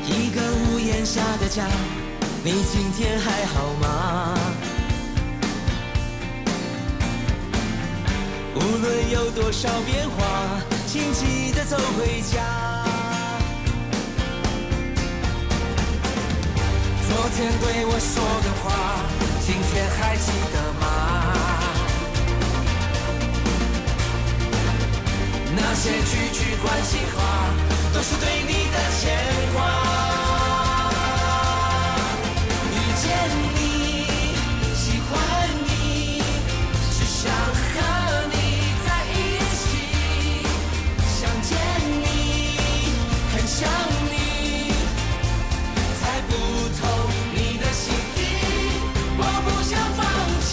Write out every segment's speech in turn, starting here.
一個屋檐下的家，你今天還好嗎？無論有多少變化，請記得走回家。昨天對我說的話，今天還記得嗎？那些句句關心話，都是對你的牽掛。遇見你，喜歡你，只想和你在一起。想見你，很想你，猜不透你的心意，我不想放棄。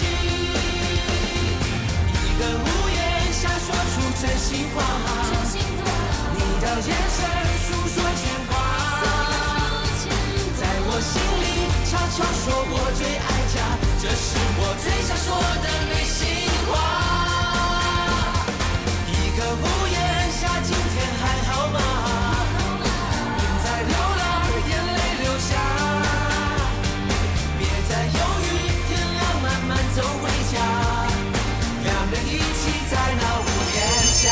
一個屋檐下說出真心話，你的眼神訴說牽掛，在我心裡悄悄說我最愛家，這是我最想說的內心話。一個屋檐下，今天還好嗎？別再流浪，眼淚流下，別再猶豫，天亮慢慢走回家，兩人一起在那屋檐下。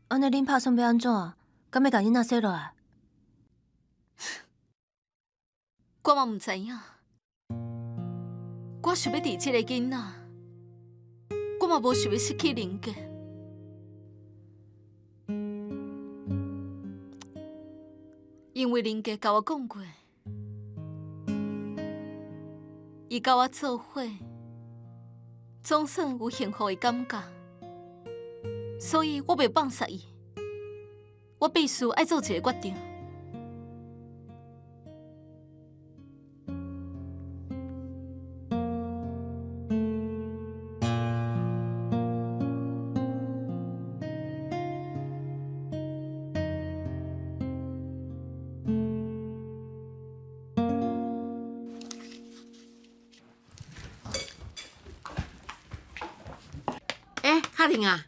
按呢，恁拍算欲按怎？敢欲共囡仔洗落來？我嘛毋知影，我想欲治這个囡仔，我嘛無想欲失去林杰，因為林杰共我講過，伊佮我做伙，總算有幸福的感覺，所以我袂放殺伊，我必須愛做一個決定。欸，卡婷啊，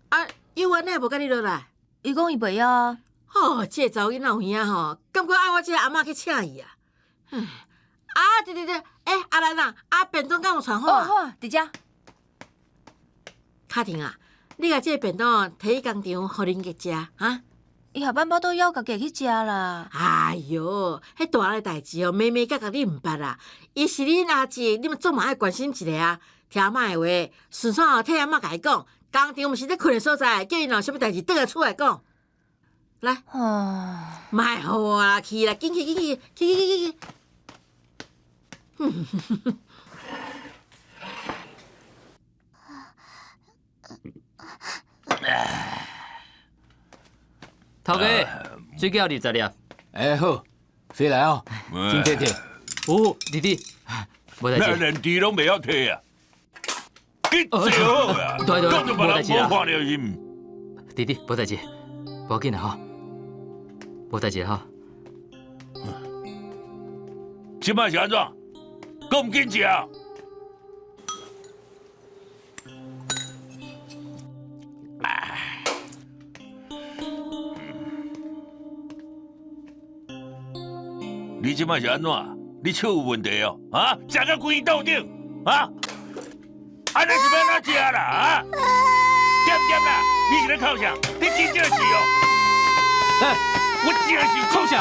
啊，幼安哪會無佮你落來？伊講伊袂曉啊。哦，這個查某囡仔有影吼，敢閣愛我這個阿嬤去請伊啊？唉，啊，對對對，欸，阿蘭啊，啊，便當敢有傳好啊？哦，好啊，佇遮。卡婷啊，你共這个便當提去工廠，予林杰食，哈？伊下班肚枵，家己會去食啦。哎喲，彼大人的代誌哦，眉眉角角你毋捌啦。伊是恁阿姊，你嘛總嘛愛關心一下啊。聽阿嬤的話，順紲後替阿嬤共伊講，工廠毋是咧睏的所在，叫伊若有啥物代誌，轉來厝來講。來，莫予我啦，去啦，緊去緊去，去去去去。頭家，水餃20粒。欸好，洗來哦，真體貼。哦，弟弟，無代誌。那連豬攏袂曉提啊！緊坐好啊！對對，講著別人無看著是毋？弟弟，無代誌，無要緊啦吼，無代誌吼。這擺是按怎？閣毋緊食？你這擺是按怎？你手有問題哦？啊？食到規桌頂，啊？按呢是欲按怎食啦？啊？點點啦？你是咧哭啥？你真正是哦！欸，我真是創啥？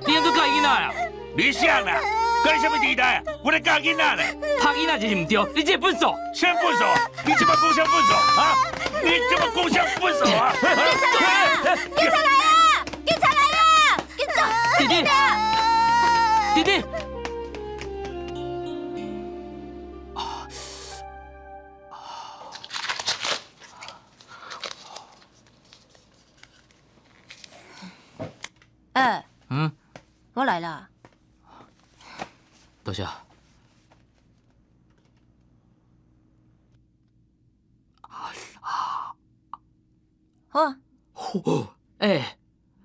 你按怎教囡仔啊？你啥啦？關你啥物時代啊？我咧教囡仔呢。拍囡仔就是毋對，你這個笨手。啥笨手啊？你這擺講啥笨手啊？你這擺講啥笨手啊？警察來啊！警察來啊！警察來啊！緊走！弟弟，弟弟。欸，嗯，我來啦。多謝。好啊。欸，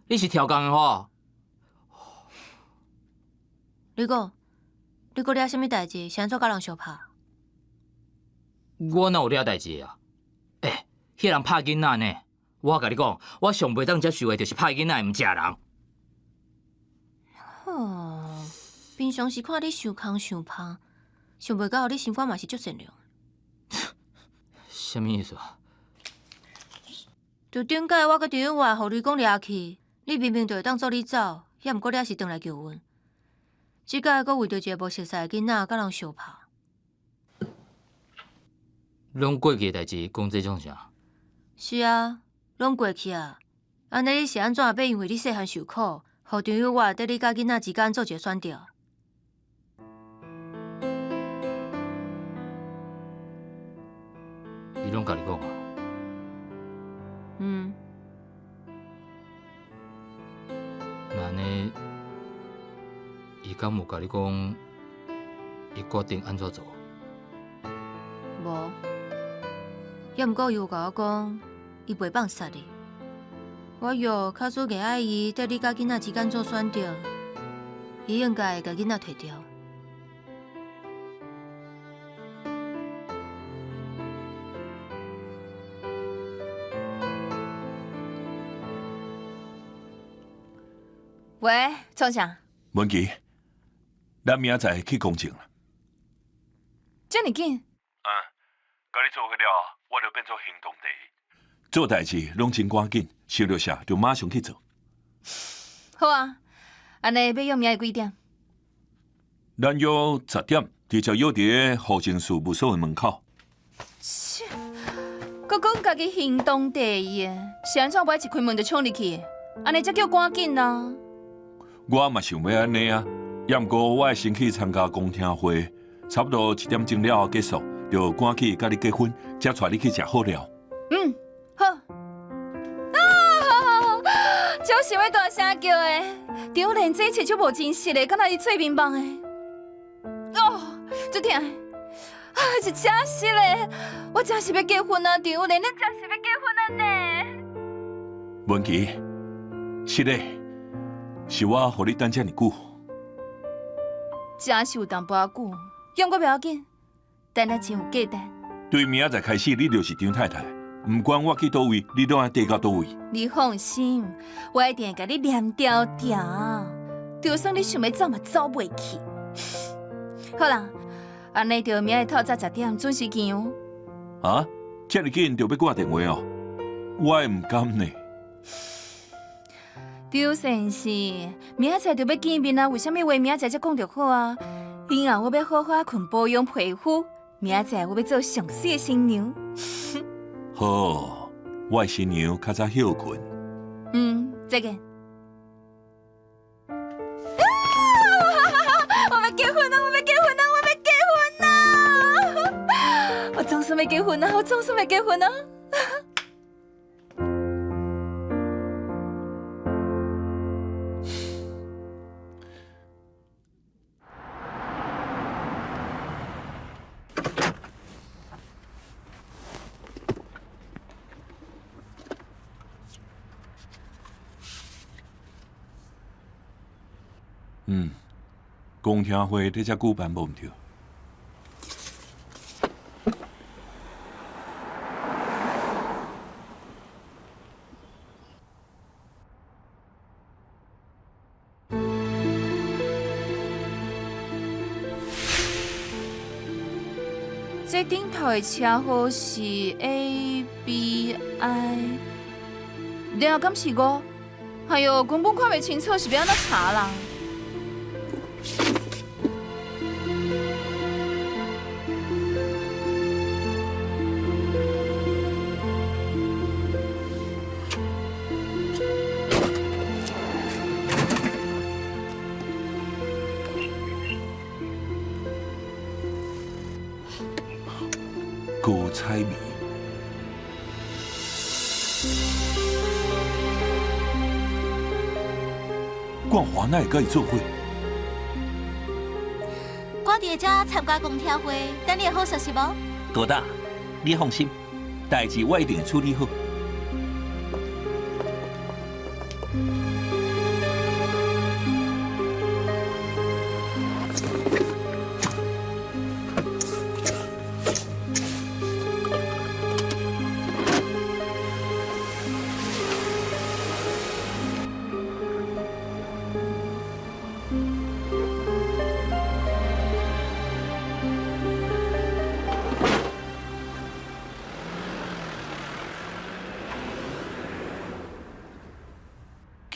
你是調工的吼？你講，你閣惹啥物代誌？是按怎佮人相拍？我哪有惹代誌啊？欸，彼人拍囡仔呢。我共你講，我上袂當接受的就是拍囡仔的毋食人。哦，平常時看你傷空傷芳，想袂到你心肝嘛是足善良。啥物意思啊？就頂擺我佮張友月予雷公掠去，你明明就會當阻你走，也毋過你還是轉來救阮。這擺閣為著一個無熟似的囡仔，佮人相拍。攏過去的代誌，講這創啥？是啊，攏過去啊。按呢你是按怎欲因為你細漢受苦，予張友月佇你佮囡仔之間做一個選擇？伊攏共你講啊？嗯。那按呢，伊敢有共你講，伊決定按怎做？無，猶毋過伊有共我講，伊袂放殺你。我若假使硬愛伊佇你佮囡仔之間做選擇，伊應該會共囡仔提著。喂，創啥？文琪，咱明仔載去公證啦。遮爾緊？嗯，共你做伙了後，我就變做行動第一。做代誌攏真趕緊，想著啥就馬上去做。好啊，按呢欲約明仔幾點？咱約10點，直接約佇個戶政事務所的門口。切，閣講家己行動第一的，是按怎無愛一開門就衝入去？按呢才叫趕緊啊！我嘛想欲按呢啊，猶毋過我愛先去參加公聽會，差不多1點鐘了後結束，就趕去佮你結婚，才帶你去食好料。嗯，好。啊，足想欲大聲叫的，張連這一切足無真實的，敢若伊做眠夢的。哦，足疼，啊，是真實的，我真是欲結婚啊，張連，咱真是欲結婚啊呢。文琪，是的。是我予你等遮爾久，真是有淡薄仔久，毋過袂要緊，等得真有價值。對明仔載開始，你就是張太太，毋管我去佗位，你攏愛綴到佗位。你放心，我一定會共你黏牢牢，就算你想欲走嘛走袂去。好啦，按呢就明仔透早10點準時見哦。啊，遮爾緊就欲掛電話哦，我會毋甘呢。張先生，明仔載就欲見面啊，為啥物話明仔載才講就好啊？以後我欲好好睏保養皮膚，明仔載我欲做上媠的新娘。好，我的新娘較早歇睏。嗯，再見。啊！我欲結婚啊！我欲結婚啊！我欲結婚啊！我總算欲結婚啊！我總算欲結婚啊！嗯，公聽會佇遮舉辦無毋對。這頂頭的車號是 A B I，然後敢是五？哎喲，根本看袂清楚，是欲按怎查啦？高彩梅，冠華哪會佮伊做伙？我佇遮參加公聽會，等你的好消息無？高大，你放心，代誌我一定會處理好。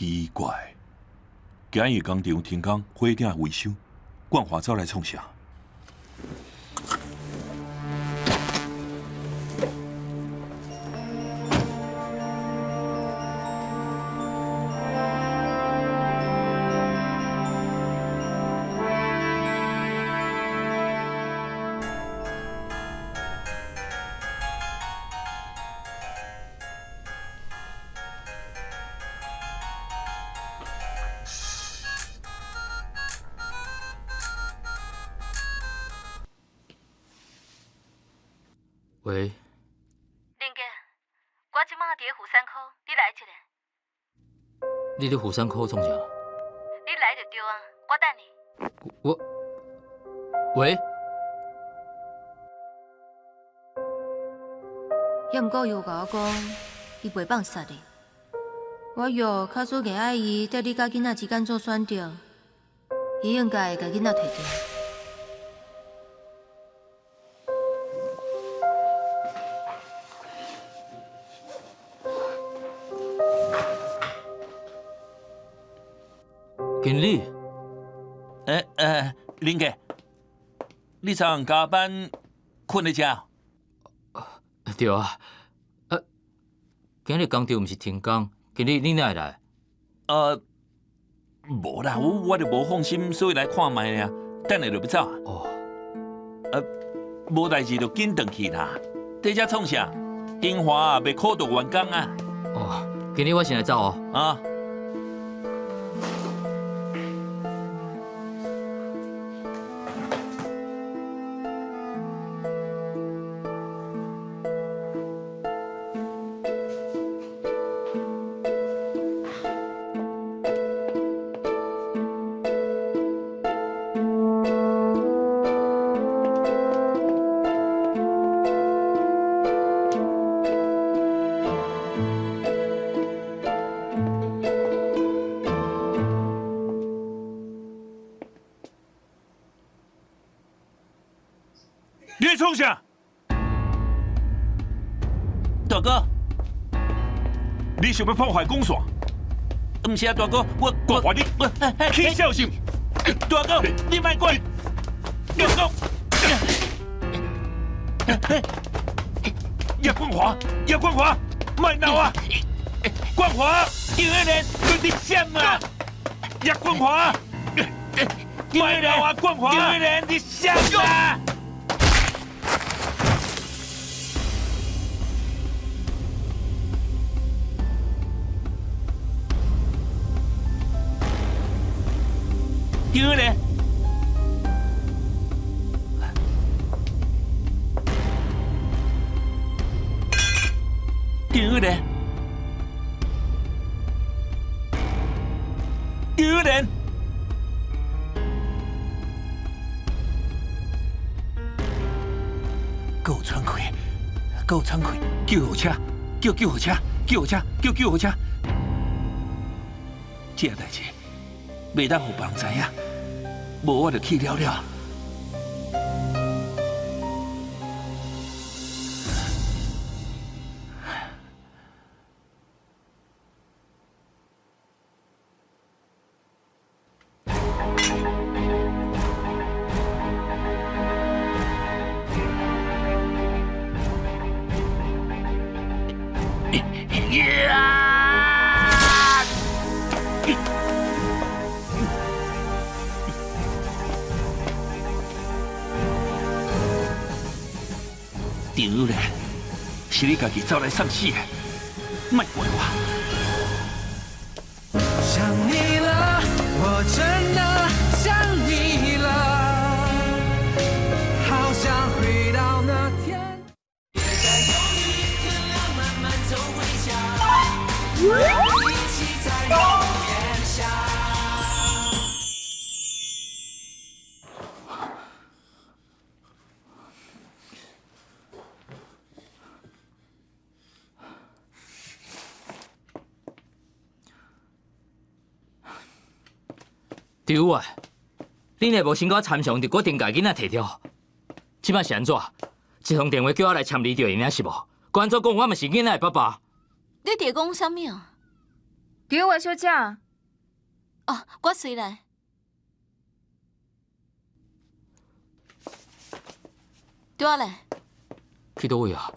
奇怪，今日工厂停工，火鼎维修，冠华走来创啥？喂，林杰，我这马伫咧妇产科，你来一下。你伫妇产科创啥？你来就对啊，我等你。我，喂。也毋过伊有共我讲，伊袂放杀你。我约假使硬爱伊伫你佮囡仔之间做选择，伊应该会共囡仔提著。经理，林杰，你昨昏加班睏咧遮？对啊，今日工厂毋是停工，经理你哪会来？无啦，我就无放心，所以来看觅尔。等下就欲走。哦。无代志就紧转去啦。伫遮创啥？英华袂苦到员工啊。哦，经理，我先来走哦。啊。你咧创啥？大哥，你想欲破坏公线？毋是啊，大哥，我冠华，你起笑是？大哥，你莫管。大哥，叶冠华，叶冠华，莫闹啊！冠华，张玉莲，你闪啊！叶冠华，莫闹啊！冠华，张玉莲，你闪啊！张玉莲，张玉莲，张玉莲，阁有喘气，阁有喘气，救护车，叫救护车，救护车，叫救护车！这个代志袂当予别人知影，无我就去了了。张玉莲，是你家己走来送死的，莫怪我。想你了，我真的想你了，好想回到那天。别再犹豫，天亮慢慢走回家，一起在屋檐下。对啊，你若无先共我参详，就决定共囡仔提著，这摆是按怎？一通电话叫我来签字就会用是无？阁按怎讲，我嘛是囡仔的爸爸。你伫讲啥物啊？对，我小姐。哦，我随来。对我来。去佗位啊？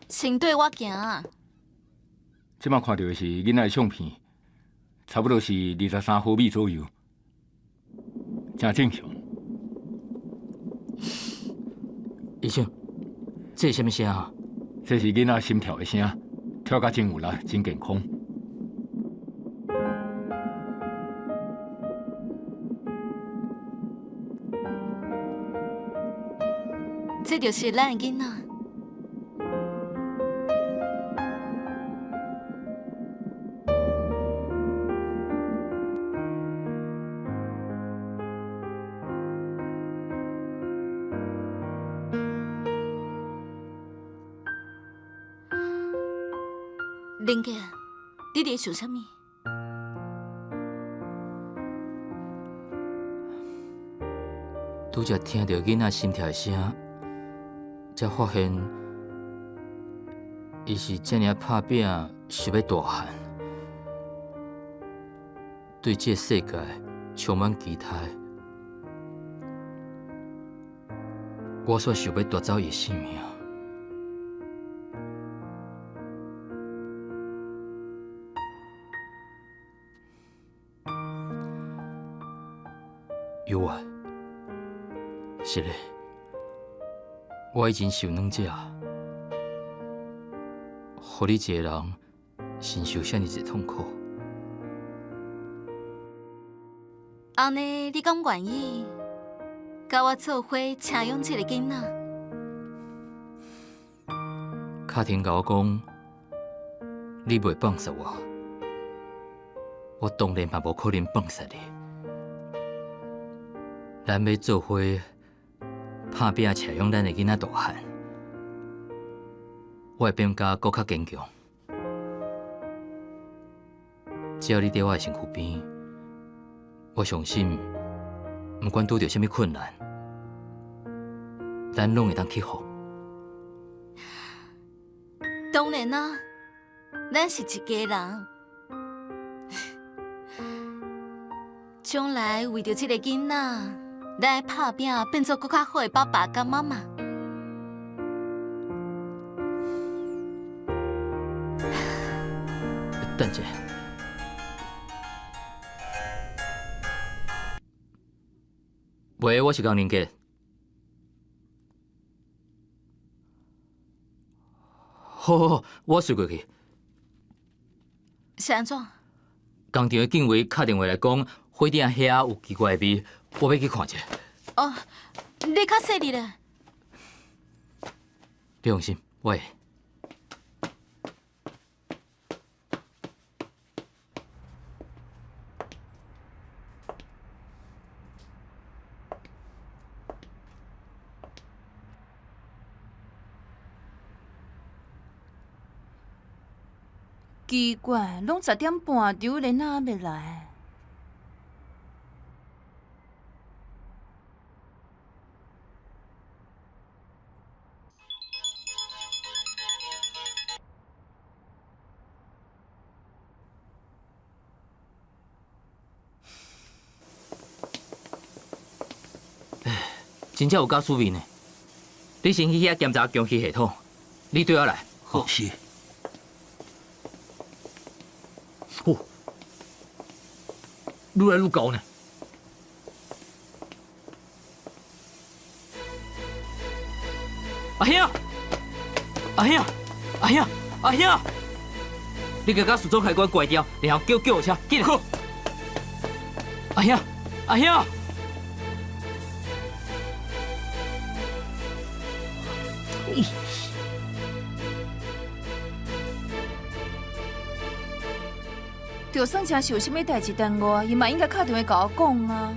先对我行啊。这摆看著的是囡仔的相片，差不多是23毫米左右，誠正常。醫生，這是啥物聲啊？這是囡仔心跳的聲，跳甲真有力，真健康。這就是咱的囡仔。林杰，你佇想啥物？拄才聽著囡仔心跳的聲，才發現伊是遮爾拍拚，想欲大漢，對這个世界充滿期待。我煞想欲奪走伊的性命。有啊，是嘞，我已經受軟者，予你一個人承受遮爾濟痛苦。按呢，你敢願意佮我做伙請養這個囡仔？卡婷共我講，你袂放殺我，我當然嘛無可能放殺你。咱欲做伙拍拚，捙養咱的囡仔大漢，我會變甲閣較堅強。只要你佇我的身軀邊，我相信，毋管拄著啥物困難，咱攏會當克服。當然啦，咱是一家人。將來為著這个囡仔，咱愛拍拚變做閣較好的爸爸佮媽媽。等一下，喂，我是江林傑。好好好，我隨過去。是按怎？工廠的警衛敲電話來講，火頂遐有奇怪的味，我欲去看一下。哦，你較細膩咧。你放心，我會。奇怪，攏10點半，劉蓮仔猶未來。真正有夠滋味呢！你先去遐檢查供氣系統，你對我來。好，是。哦，愈來愈高呢。阿兄，阿兄，阿兄，阿兄，你共甲自動開關關掉，然後叫救護車，緊。好。阿兄，阿兄。就算真是有啥物代誌耽誤，伊嘛應該敲電話共我講啊。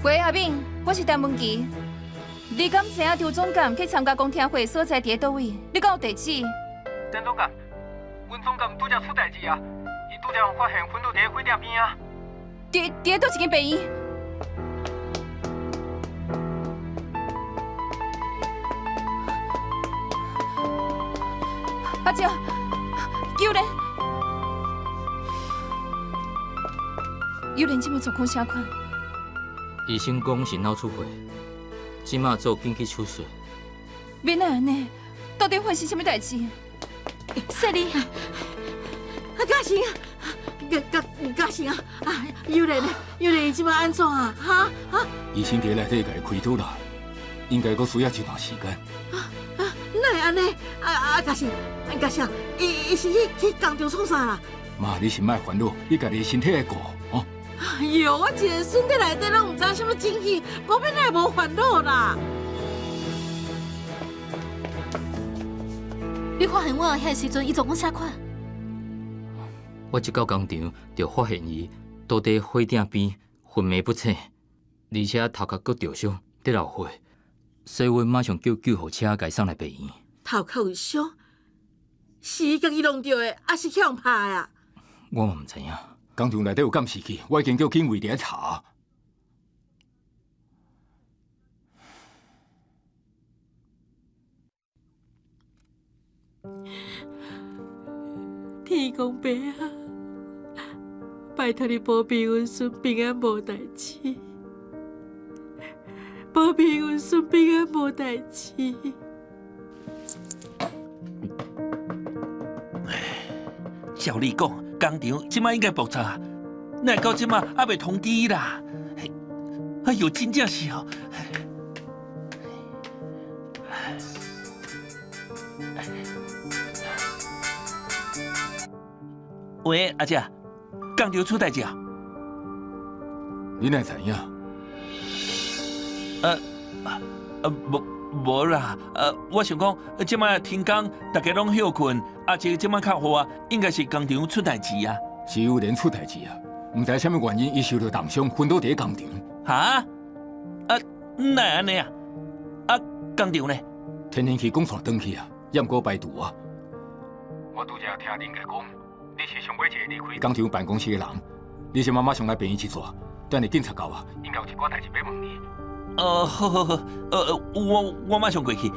喂，阿敏，我是陳文琪。你敢知影张总监去参加公听会所在佇佗位？你敢有地址？陈总监，阮总监拄才出代志啊！伊拄才予发现昏倒佇火鼎边啊！佇佗一间病院？阿姐，幼莲，幼莲这马状况啥款？医生讲是脑出血，这马做紧急手术。免来按呢，到底发生啥物代志？雪莉，啊，嘉诚啊，嘉嘉嘉诚啊，啊，幼莲呢？幼莲伊这马按怎啊？哈哈？医生伫内底共伊开刀啦，应该阁需要一段时间。啊啊，哪会按呢？啊啊，嘉诚，嘉诚，伊伊是去去工厂创啥啦？妈，你先莫烦恼，你家己的身体爱顾哦。哎哟，我一个孙伫内底拢毋知啥物情形，无免来无烦恼啦。你发现我遐的时阵，伊状况啥款？我一到工厂就发现伊倒伫火鼎边昏迷不醒，而且头壳阁著伤，伫流血，所以阮马上叫救护车共伊送来病院。头壳有伤，是伊家己弄著的，抑是去予人拍的啊？我嘛毋知影。工厂内底有监视器，我已经叫警卫伫咧查。天公伯啊，拜托你保庇阮孙平安无代志，保庇阮孙平安无代志。照你讲，工厂这马应该爆炸，哪会到这马还袂通知啦？哎哟，真正是哦。喂，阿姐，工厂出代志啊？你哪会知影？无无啦，我想讲，这摆天公大家拢歇困，阿姐这摆较好啊，应该是工厂出代志啊。是有人出代志啊，毋知啥物原因，伊受著重伤，昏倒伫咧工厂。哈？啊，哪会按呢啊？啊，工厂呢？天然气讲线断去啊，也毋过排除啊。我拄才听林家讲，你是上尾一个离开工厂办公室的人，你这马马上来病院一逝，等下警察到啊，应该有一寡代志欲问你。好好好，我马上过去。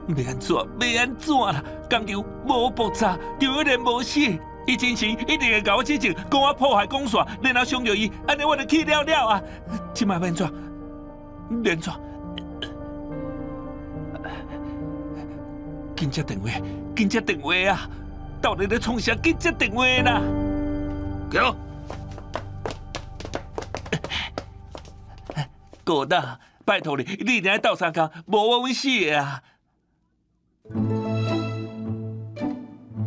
欲按怎？欲按怎啦？工厂无爆炸，张玉莲无死，伊真是一定会共我指证，讲我破坏钢线，然后伤著伊，按呢我就去了了啊！这摆欲按怎？欲按怎？紧接电话，紧接电话啊！到底咧创啥？紧接电话啦！叫。高大，拜托你，你一定爱斗相共，无我阮死的啊！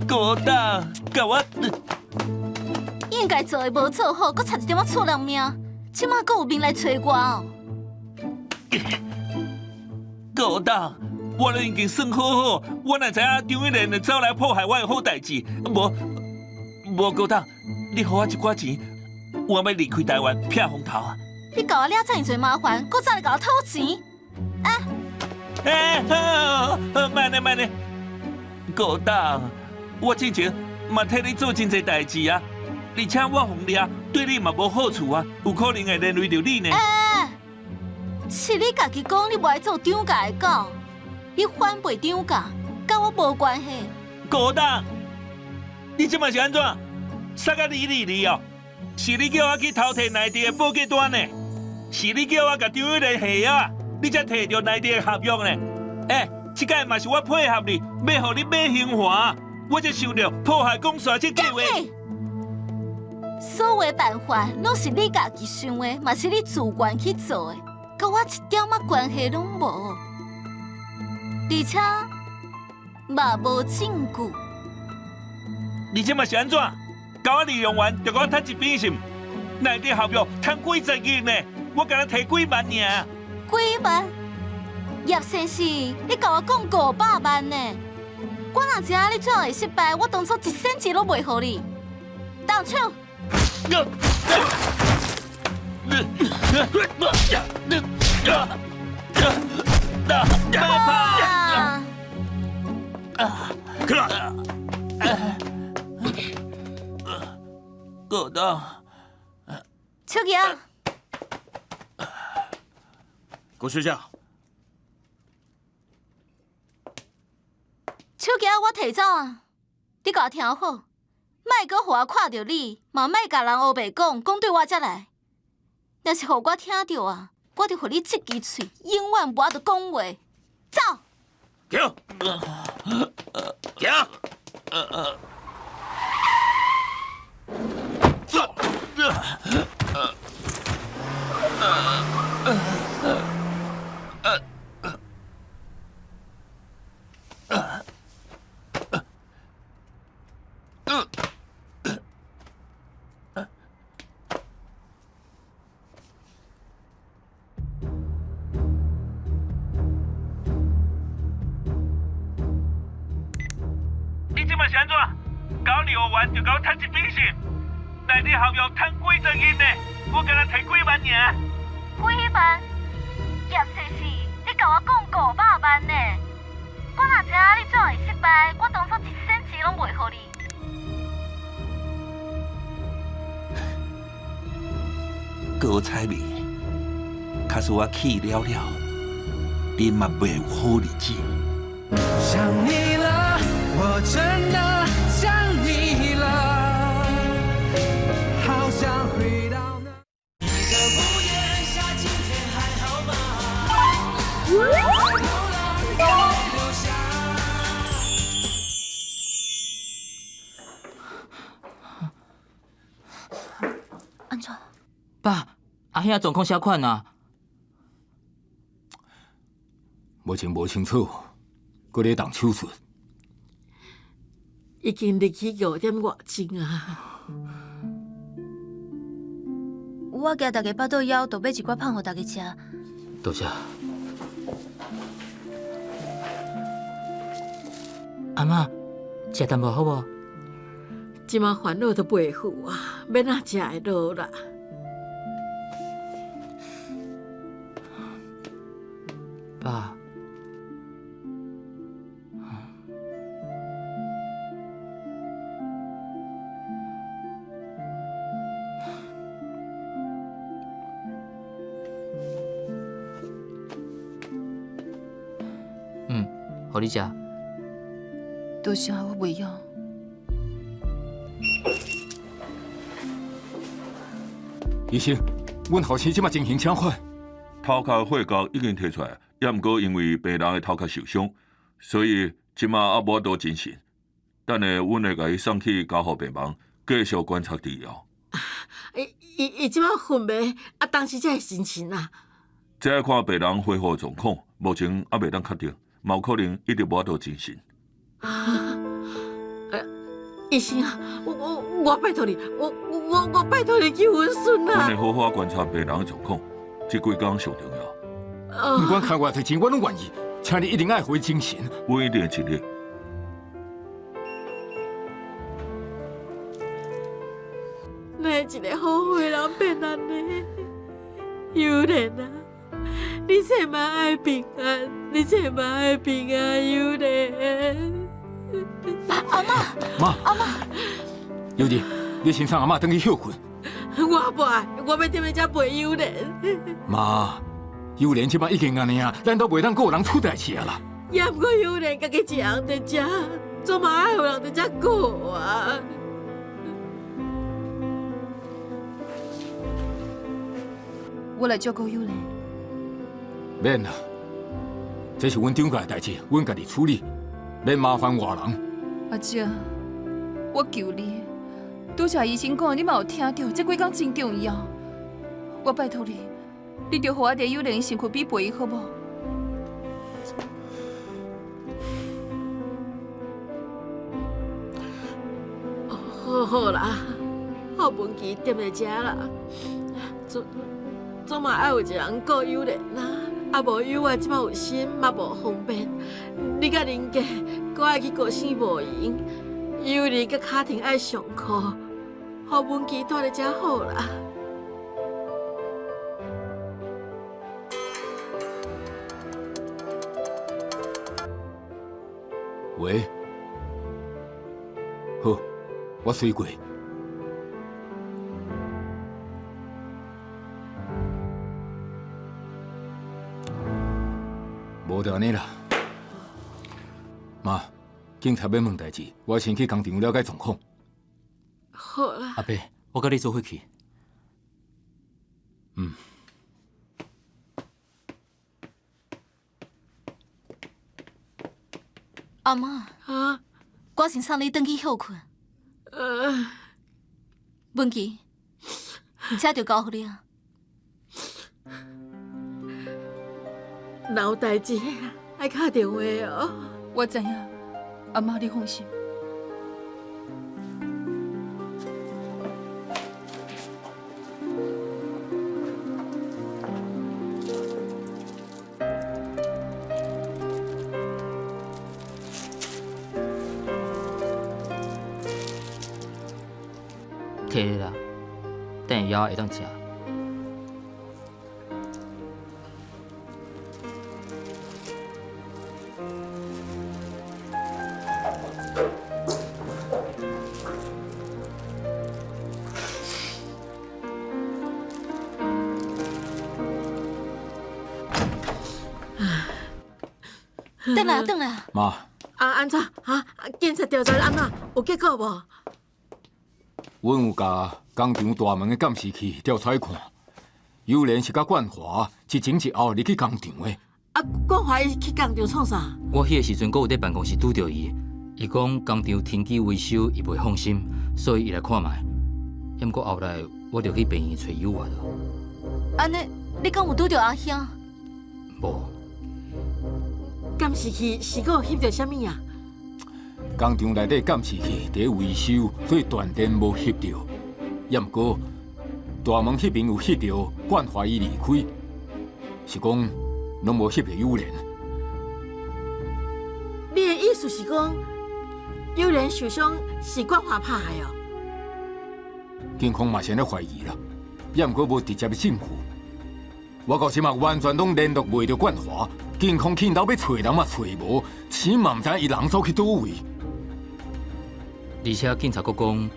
高大，共我应该做的无做好，阁差一点仔出人命，这马阁有面来揣我哦？高大，我都已经算好好，我哪知影张一莲会走来破坏我的好代志？无，无高大，你予我一寡钱，我欲离开台湾，避风头啊！你共我惹遮尔济麻烦，阁走来共我讨钱？啊！欸，好，好，慢咧，慢咧。高大，我之前嘛替你做真济代志啊，而且我予掠，对你嘛无好处啊，有可能会连累著你呢。欸，是你家己讲你无爱做张家的狗，你反背张家，佮我无关系。高大，你这马是按怎？杀甲离离离哦？是你叫我去偷提内地的报价单呢？是你叫我共张玉莲下约，你才提著内地的合约呢？欸，这摆嘛是我配合你，欲予你买兴华，我才受著破坏公司这计划。所有的办法拢是你家己想的，嘛是你自愿去做的，佮我一点仔关系拢无，而且嘛无证据。你这马是按怎？共我利用完，就共我踢一边是毋？内地合约趁几十亿呢？我敢若提几万尔。几万？叶先生，你共我讲500万呢？我若知影你最后会失败，我当初一仙钱拢袂予你。动手！起来！过当。秋吉啊！郭小姐。手机我提走啊！你共我听好，莫阁予我看著你，嘛莫共人乌白讲，讲对我遮来。若是予我听著啊，我就予你这支喙永远无法度讲话。走！行，行，走。你这马是按怎？交六万就共我趁一笔信，内地合约趁几层银呢？我敢若提几万尔。几万？叶翠是，你共我讲500万呢？我若知影你怎会失败，我当初一仙钱拢袂予你。高彩美，假使我去了了，你嘛袂有好日子。想你了，我真的想你了，好想回到那一个屋檐下，今天还好吗？在流浪，眼泪流下。按怎？爸，阿兄状况啥款啊？目前无清楚，阁咧动手术。已经入去五点外钟啊！我惊大家腹肚枵，就买一寡芳予大家食。多谢。阿嬷，食淡薄好无？这马烦恼都袂赴啊，欲怎食会落啦？爸。嗯，予你食。多谢，我袂枵。医生，阮后生这马情形啥款？头壳血胶已经提出来，也毋过因为病人的头壳受伤，所以这马犹无法度精神。等下，阮会共伊送去加护病房，继续观察治疗。伊伊伊这马昏迷，啊，当时才会神情啊。这爱看病人恢复状况，目前犹袂当确定，嘛有可能一直无法度精神。医生啊，我拜托你，我拜托你救阮孙啊！阮会好好观察病人的状况，这几工上重要。毋管开偌济钱，我拢愿意，请你一定爱予伊精神。阮一定会尽力。哪会一个好好的人变按呢？尤莲啊，你千万爱平安，你千万爱平安，尤莲。阿嬷，妈，阿嬷，尤莲，你先送阿嬷转去歇睏。我无爱，我欲踮咧遮陪尤莲。妈，尤莲这摆已经按呢啊，咱都袂当阁有人出代志啊啦。也毋过尤莲家己一人伫遮，总嘛爱有人伫遮顾啊。我来照顾尤莲。免啦，这是阮长家的代志，阮家己处理，免麻烦外人。阿姐，我求你，拄才医生讲，你嘛有听著，这几工真重要。我拜托你，你著予我伫尤莲身躯边陪伊好无？好好啦，郝文琪踮咧遮啦，总嘛爱有一个人顾尤莲啦，啊无尤啊，这摆有心嘛无方便。你佮林家，阁爱去高升无闲，尤莲佮卡婷爱上课，郝文琪蹛咧遮好啦。喂，好，我随过。无就按呢啦。妈，警察欲问代志，我先去工厂了解状况。好啦。阿伯，我佮你做伙去。嗯。阿嬷，啊，我先送你转去歇睏。文琪，车就交予你啊。若有代志，爱敲电话哦。我知影，阿嬷你放心。摕啦，等下药会当食。转来，转来。妈。啊，按怎？啊，警察调查按怎？有结果无？阮有共工厂大门的监视器调出来看，尤莲是佮冠华一前一后入去工厂的。啊，冠华伊去工厂创啥？我彼个时阵阁有伫办公室拄著伊，伊讲工厂停机维修，伊袂放心，所以伊来看觅。犹毋过后来我就去病院揣尤啊。按呢，你敢有拄著阿兄？无。监视器是阁有翕著啥物啊？工厂内底监视器伫咧维修，所以断电无翕著。犹毋过大门彼边有翕著冠华伊离开，是讲拢无翕著尤莲。你的意思是讲，尤莲受伤是冠华拍的哦？警方嘛是按呢怀疑啦，犹毋过无直接的证据。我到这马完全拢联络袂著冠华，警方去𪜶兜欲揣人嘛揣无，钱嘛毋知伊人走去佗位。而且警察阁讲，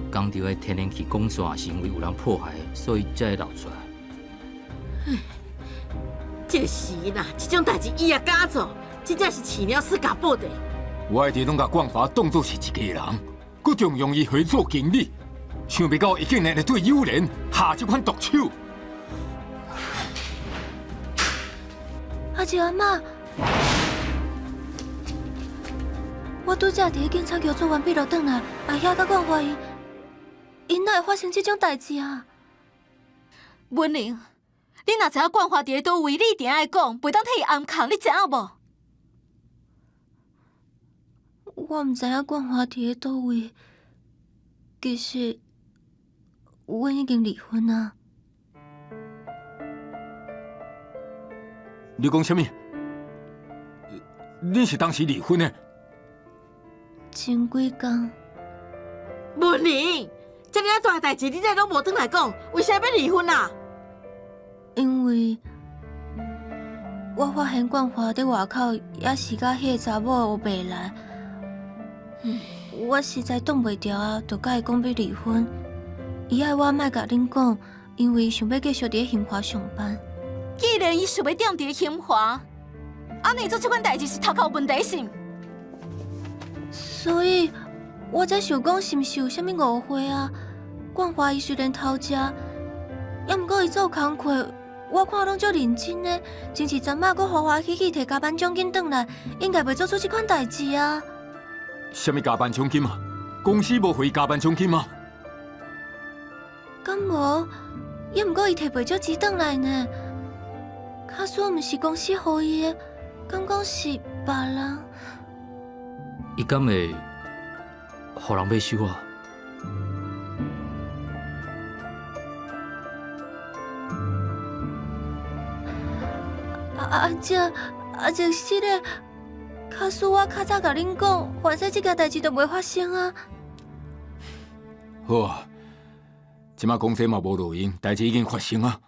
工厂的天然气管线是因为有人破坏，所以才会漏出来。唉，这个死囡仔，这种代志伊也敢做，真正是饲鸟死共报地。我一直拢共冠华当作是一家人，阁重用伊回做经理，想袂到伊竟然会对尤莲下这款毒手。阿舅阿嬷，我拄才伫警察局做完笔录转来，阿兄佮冠华𪜶，𪜶哪会发生这种代志啊？文玲，你若知影冠华伫咧佗位，你一定爱讲，袂当替伊掩藏，你知影无？我毋知影冠华伫咧佗位，其实，阮已经离婚啊。你讲啥物？你是当时离婚的？前几工。文玲，这尔大代志，你哪拢无转来讲？为啥欲离婚啊？因为我发现冠华伫外口也是佮彼个查某有袂来，我实在挡袂牢啊，就佮伊讲欲离婚。伊爱我莫共恁讲，因为伊想欲继续伫咧兴华上班。既然伊想欲踮伫咧兴华，按呢伊做这款代志是头壳有问题是毋？所以，我才想讲是毋是有啥物误会啊？冠华伊虽然偷食，犹毋过伊做工课，我看拢足认真的，前一阵仔阁欢欢喜喜提加班奖金转来，应该袂做出这款代志啊。啥物加班奖金啊？公司无回加班奖金吗？敢无？犹毋过伊提袂少钱转来呢。假使毋是公司予伊的，敢讲是别人？伊敢会予人买收啊？阿叔，阿叔是咧，假使我较早共恁讲，反正这件代志就袂发生啊。好啊，这马讲这嘛无路用，代志已经发生啊。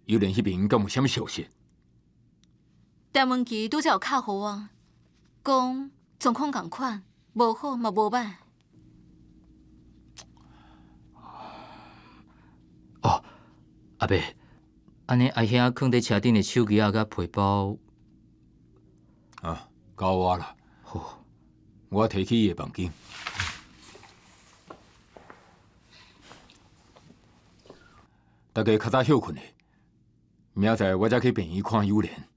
尤莲彼边敢有啥物消息？陈文琪拄才有敲予我，讲状况仝款，无好嘛无歹。哦，阿伯，按呢阿兄囥佇车顶的手机仔佮皮包，啊，交我啦。好，我提去伊的房间。大家较早歇睏咧，明仔载我才去病院看幼莲。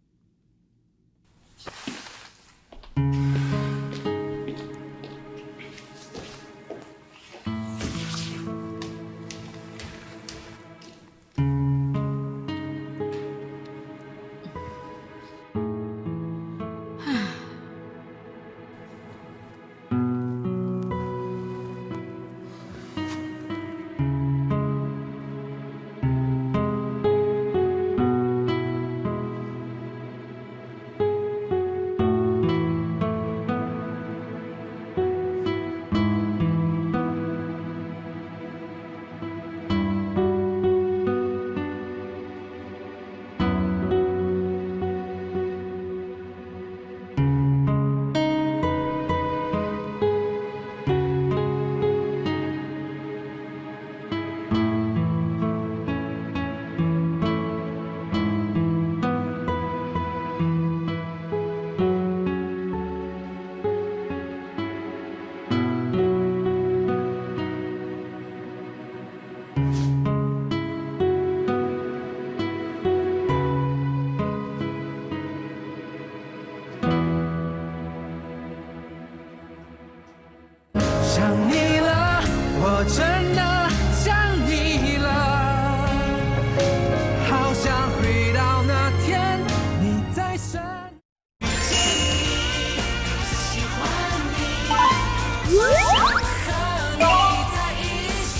想你了，我真的想你了，好想回到那天你在身。喜欢你，想和你在一起。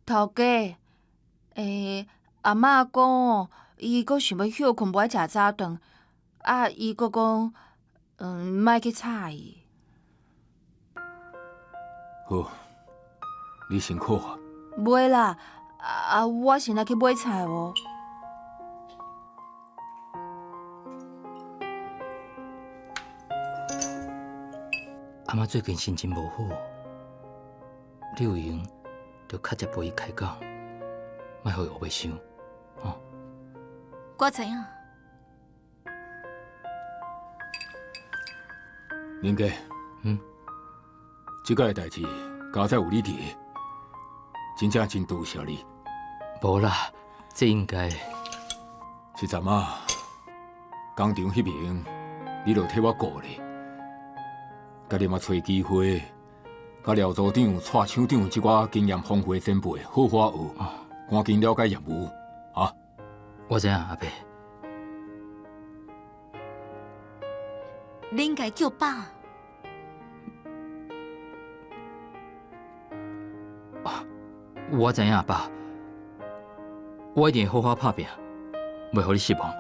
头家，欸，阿嬷讲，伊阁想欲歇睏，无爱食早顿，啊，伊阁讲，莫去吵伊。好，你辛苦啊。袂啦，啊，我先来去买菜哦。阿嬷最近心情无好，你有闲就较捷陪伊开讲，莫予伊乌白想，吼。我知影。林家，这个代志佳哉有你佇，真正真多谢你。无啦，这应该。是阵啊，工厂彼边你就替我顾咧，佮你嘛揣机会，佮廖组长、蔡厂长这寡经验丰富的前辈好好学，赶紧了解业务，啊。我知影，阿伯。你应该叫爸。我知影，阿爸，我一定会好好拍拼，袂予你失望。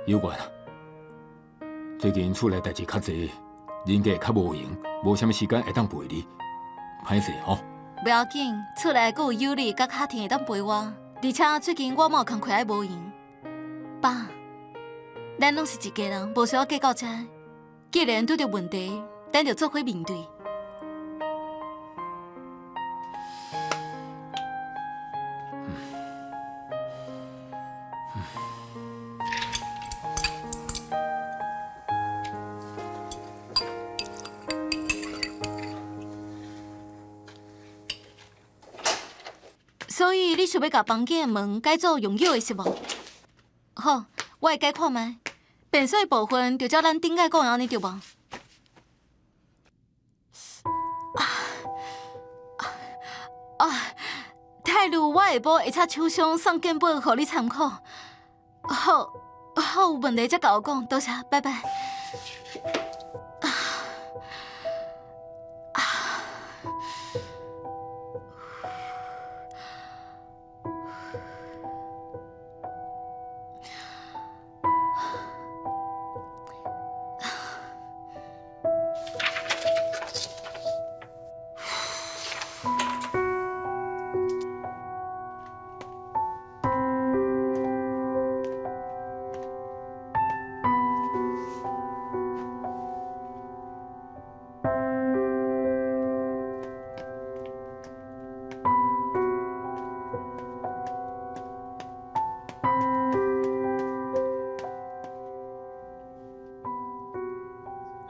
有关啊，最近厝内代志较济，人家会较无闲，无啥物时间会当陪你，歹势吼。袂要紧，厝内阁有有你佮卡婷会当陪我，而且最近我嘛有工课爱无闲。爸，咱拢是一家人，无需要计较这。既然拄著问题，咱就做伙面对。所以你想欲共房间的门改做永久的是无？好，我会改看觅。便所的部分就照咱顶摆讲的按呢对无？啊，太拜六我下晡会插手相送简报予你参考。好，好，有问题才共我讲，多谢，拜拜。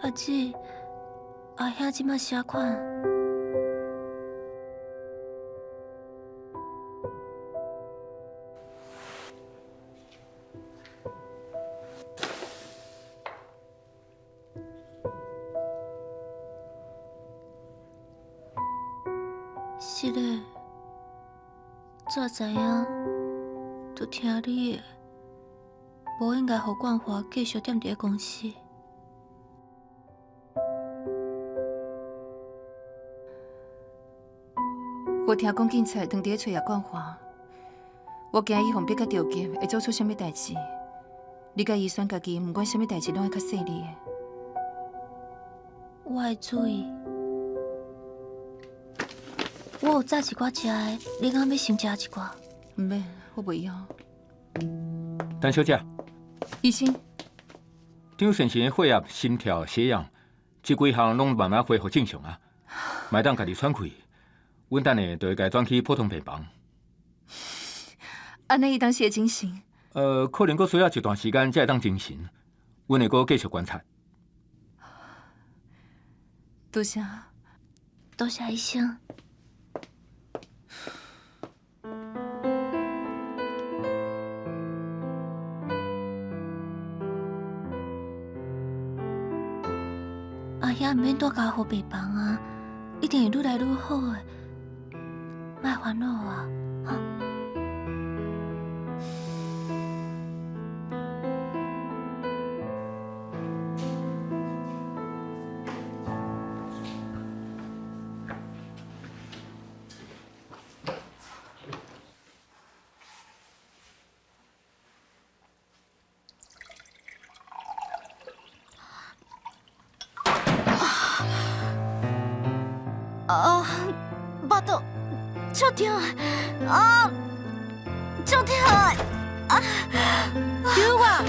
阿姊，阿兄这马啥款？是嘞，早知影就听你的，无应该予冠华继续踮伫咧公司。我听讲警察当伫咧揣叶冠华，我惊伊予逼甲著急，会做出啥物代志。你佮伊选家己，毋管啥物代志，拢爱较细腻的。我会注意。我有炸一寡食的，你敢欲先食一寡？毋免，我袂枵。陈小姐，医生，张先生的血压、心跳、血氧，这几项拢慢慢恢复正常啊，嘛会当家己喘气。阮等下就会共伊转去普通病房。按呢伊当时会精神？可能阁需要一段时间才会当精神。阮会阁继续观察。多谢，多谢医生。阿兄毋免蹛加护病房啊，一定会愈来愈好的。莫烦恼啊，哈。啊，腹肚足痛啊，足痛啊！对啊，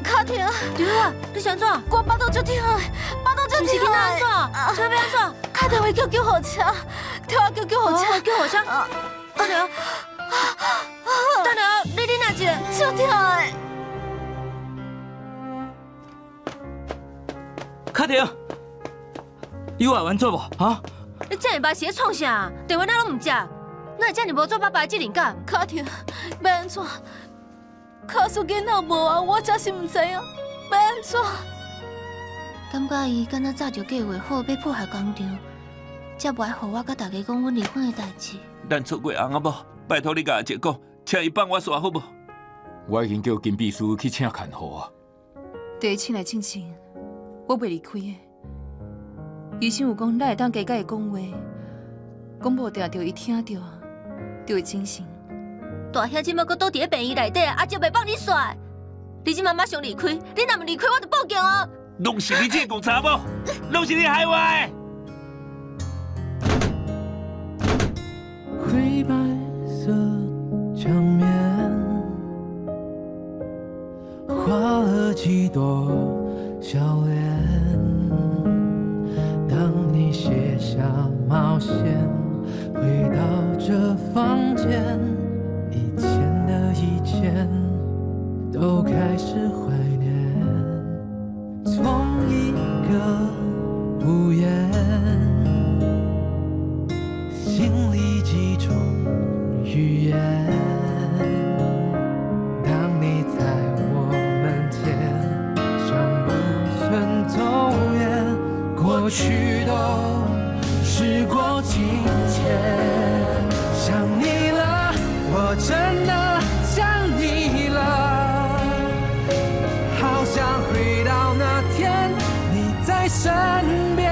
较痛。对啊，你是按怎？我腹肚足痛，腹肚足痛。是囡仔按怎？这欲按怎？敲电话叫救护车，替我叫救护车，救护车。等下，等下，你忍耐一下，足痛的。卡停，有会完做无？哈？你这尔捌是咧创啥？电话哪拢毋接？哪会遮尔无做爸爸的责任感？卡停，欲按怎？卡输囡仔无啊，我真是毋知影，欲按怎？感觉伊敢若早就计划好欲破坏工厂，才无爱予我佮大家讲阮离婚的代志。咱出月红啊无？拜托你共阿姐讲，请伊放我煞好无？我已经叫金秘书去请看护啊。伫伊醒来进前，我袂离开的。医生有讲，咱会当加佮伊讲话，讲无定著伊听著，就会精神。大兄这马阁倒伫咧病院内底，阿姐袂放你煞。你这马马上离开，你若毋离开，我就报警哦。拢是你这个戆查某，拢是你害我的。灰白色墙面，画了几朵笑脸。当你卸下帽线，回到这房间，以前的一切都开始怀念。同一个屋檐，心里几种语言。当你在我门前，像不曾走远，过去都时过境迁，想你。真的想你了，好想回到那天你在身邊。